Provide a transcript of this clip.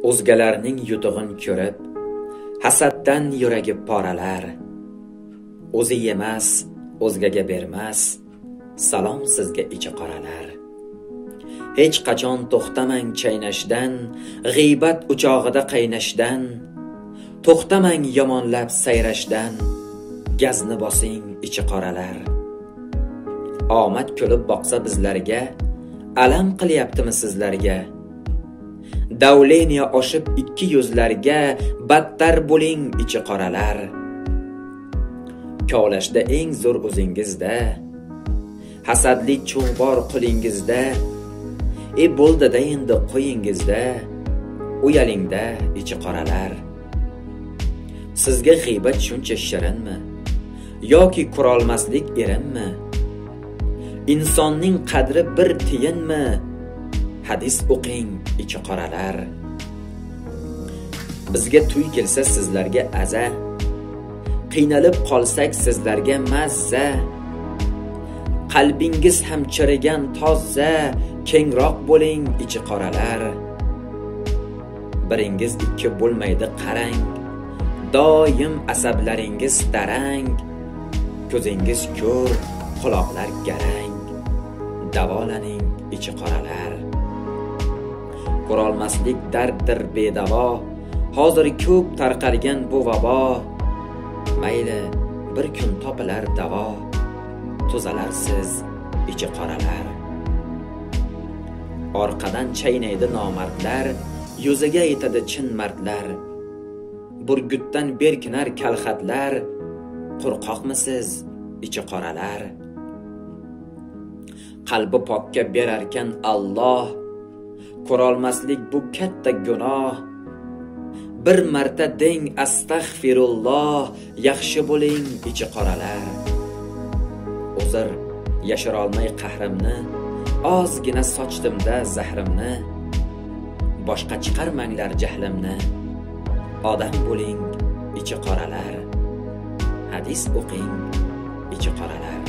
O'zgalarning yutug'in ko'rib, hasaddan yuragi poralar. O'zi yemas, o'zgaga bermas, salom sizga ichi qoralar. Hech qachon to'xtamang chaynashdan, g'iybat o'chog'ida qaynashdan, to'xtamang yomonlab sayrashdan, gazni bosing ichi qoralar. Omad kulib boqsa bizlarga, alam qilyaptimi sizlarga? Davleniya oshib ikki yuzlarga, battar bo'ling ichi qoralar. Kovlashda eng zo'r o'zingizda, hasadli cho'g' bor qo'lingizda, bo'ldi-da endi qo'yingizda, uyalingda ichi qoralar. Sizga g'iybat shuncha shirinmi yoki ko'rolmaslik erinmi? Insonning qadri bir tiyinmi? Hadis o'qing ichi qoralar. Bizga tuy kelsa sizlarga aza, qiynalib qolsak sizlarga mazza. Qalbingiz ham chirigan toza, kengroq bo'ling ichi qoralar. Biringiz ikki bo'lmaydi qarang, doim asablaringiz tarang, ko'zingiz ko'r, quloqlar garang, davolaning ichi qoralar. Ko'rolmaslik darddir bedavo, hozir ko'p tarqalgan bu vabo. Mayli, bir kun topilar davo, tuzalarsiz ichi qoralar. Orqadan chaynaydi nomardlar, yuziga aytadi chin mardlar. Burgutdan berkinar kalxatlar, qo'rqoqmisiz ichi qoralar? Qalbi pokka berarkan Alloh, ko'rolmaslik bu katta gunoh. Bir marta deng astag'firulloh, yaxshi bo'ling ichi qoralar. Uzr yashirolmay qahrimni, ozgina sochdimda zahrimni, boshqa chiqarmanglar jahlimni. Odam bo'ling ichi qoralar. Hadis o'qing ichi qoralar.